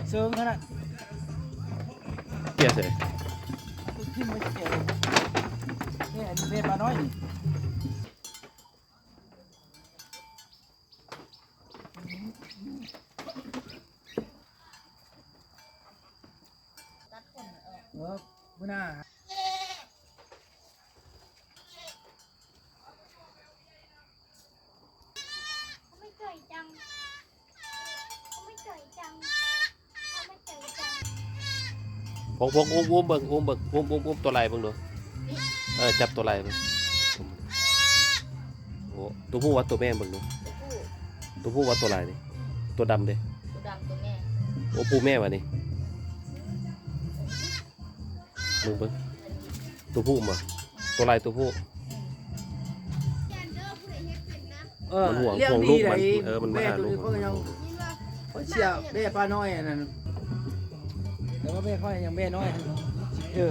ເຊີງຂະໜາດ ເກຍໃສ່ ເອົາໄປຖິ້ມໄວ້ເກຍເລີຍ. ນີ້ ອັນນີ້ແມ່ປານ້ອຍນີ້. ເອີ ມື້ໜ້າ ພວກ ພວກ ອຸ້ມ ອຸ້ມເບິ່ງ ອຸ້ມເບິ່ງ ອຸ້ມ ອຸ້ມ ອຸ້ມຕົວໄລ່ເບິ່ງດູ. ເອີ ຈັບຕົວໄລ່ເບິ່ງ. ໂອ້ ຕົວຜູ້ວ່າຕົວແມ່ເບິ່ງດູ. ຕົວຜູ້ ຕົວຜູ້ວ່າຕົວໄລ່ນີ້. ຕົວດຳເດ້? ຕົວດຳຕົວແມ່. ໂອ້ ຜູ້ແມ່ວ່ານີ້. ເບິ່ງ ເບິ່ງ ຕົວຜູ້ບໍ່? ຕົວໄລ່ຕົວຜູ້. ເອີ ມັນຫ່ວງ ຫ່ວງລູກມັນ. ເອີ ມັນມາຫາລູກມັນ. ຂ້ອຍເຊື່ອແມ່ປານ້ອຍອັນນັ້ນ ແຕ່ວ່າແມ່ຂ້ອຍຍັງແມ່ນ້ອຍ. ເອີ